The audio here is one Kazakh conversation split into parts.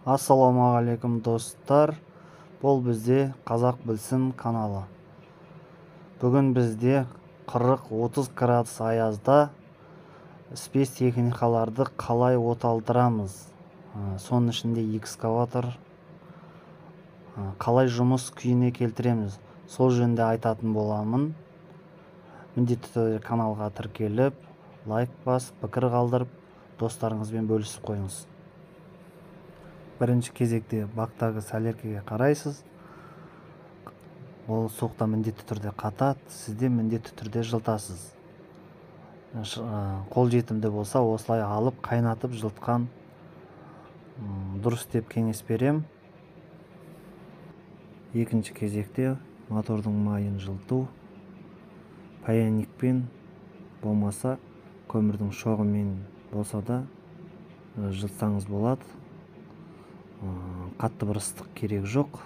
Ассалаумағалейкум достар. Бұл бізде Қазақ білсін каналы. Бүгін бізде 40-30 градус аязда спецтехникаларды қалай оталдырамыз, соның ішінде экскаватор қалай жұмыс күйіне келтіреміз, сол жөнінде айтатын боламын. Міндетті түрде каналға тіркеліп, лайк басып, пікір қалдырып, достарыңызбен бөлісіп қойыңыз. Бірінші кезекте бактағы сәлеркеге қарайсыз. Ол суықта міндетті түрде қатады, сізде міндетті түрде жылтасыз. Қол жетімді болса, осылай алып қайнатып жылтқан дұрыс деп кеңес берем. Екінші кезекте мотордың майын жылту. Паяльникпен болмаса көмірдің шоғымен болса да жылтсаңыз болады. Қатты бір ыстық керек жоқ.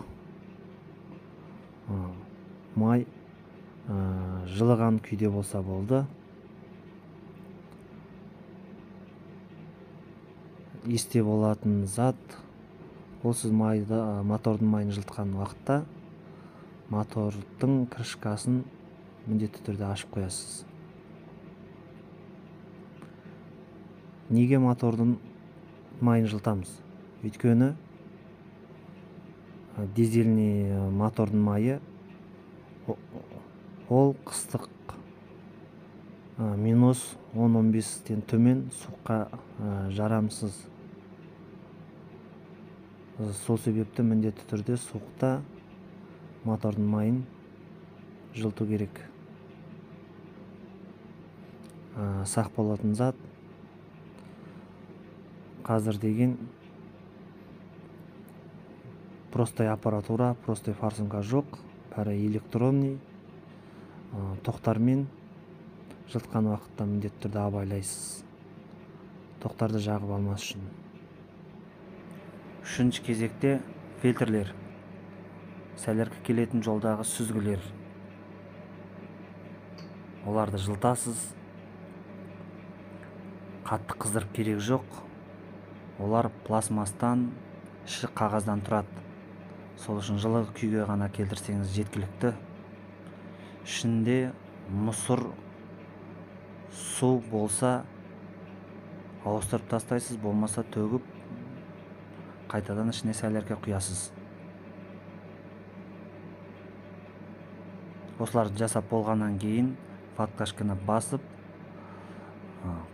Май жылыған күйде болса болды. Есте болатын зат, ол сіз мотордың майын жылытқан уақытта мотордың крышкасын міндетті түрде ашып қоясыз. Неге мотордың майын жылытамыз? Өйткені дизельный мотордың майы ол қыстық минус 10-15-тен төмен суыққа жарамсыз. Сол себепті міндетті түрде суықта мотордың майын жылыту керек. Сақ болатын зат, қазір деген простой аппаратура, простой форсунка жоқ, бәрі электронный. Тоқтармен жылытқан уақытта міндетті түрде абайлайсыз, тоқтарды жағып алмас үшін. Үшінші кезекте фильтрлер, сәлеркі келетін жолдағы сүзгілер. Оларды жылытасыз, қатты қыздырып керек жоқ. Олар пластмастан, іші қағаздан тұрады. Сол үшін жылы күйге ғана келтірсеңіз жеткілікті. Ішінде мұсыр су болса ауыстырып тастайсыз, болмаса төгіп қайтадан ішіне сәлерке құясыз. Осыларды жасап болғаннан кейін фаткашканы басып,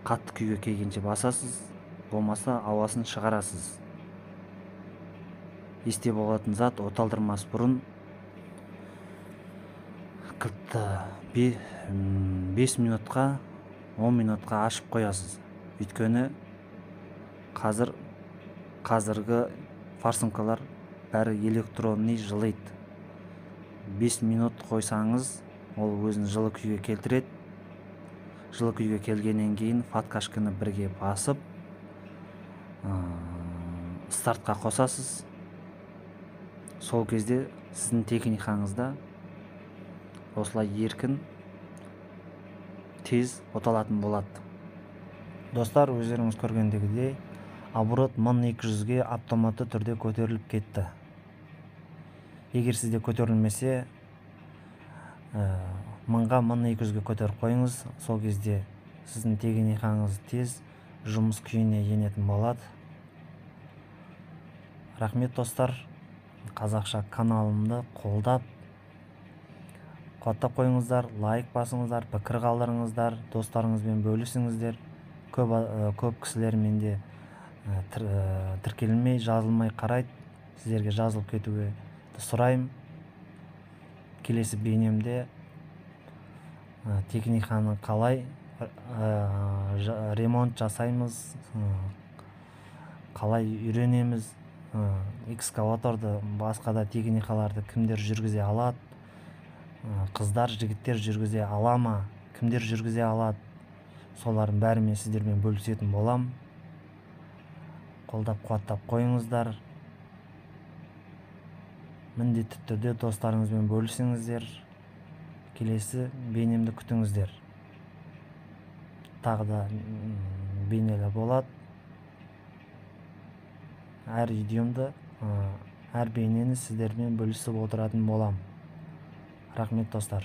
қатты күйге келгенше басасыз, болмаса ауасын шығарасыз. Есте болатын зат, оталдырмас бұрын кілтті 5 минутқа, 10 минутқа ашып қоясыз. Өйткені қазіргі форсункалар бәрі электронный жылиды. 5 минут қойсаңыз, ол өзін жылы күйге келтіреді. Жылы күйге келгеннен кейін фаткашканы бірге басып, стартқа қосасыз. Сол кезде сіздің техникаңызда осылай еркін, тез оталатын болады. Достар, өздеріңіз көргендегідей, оборот 1200-ге автоматты түрде көтеріліп кетті. Егер сізде көтерілмесе, 1000-ға 1200-ге көтеріп қойыңыз. Сол кезде сіздің техникаңыз тез жұмыс күйіне енетін болады. Рахмет достар, қазақша каналымды қолдап, қуаттап қойыңыздар, лайк басыңыздар, пікір қалдырыңыздар, достарыңызбен бөлісіңіздер. Көп кісілер менде тіркелмей, жазылмай қарайды. Сіздерге жазылып кетуге сұраймын. Келесі бейнемде техниканы қалай ремонт жасаймыз, қалай үйренеміз, экскаваторды, басқа да техникаларды кімдер жүргізе алады, қыздар, жігіттер жүргізе ала ма, кімдер жүргізе алады, солардың бәрімен сіздермен бөлісетін болам. Қолдап қуаттап қойыңыздар. Міндетті түрде достарыңызбен бөлісіңіздер. Келесі бейнемді күтіңіздер. Тағы да бейнелер болады. Әр видеомды, әр бейнені сіздермен бөлісіп отыратын боламын. Рахмет, достар.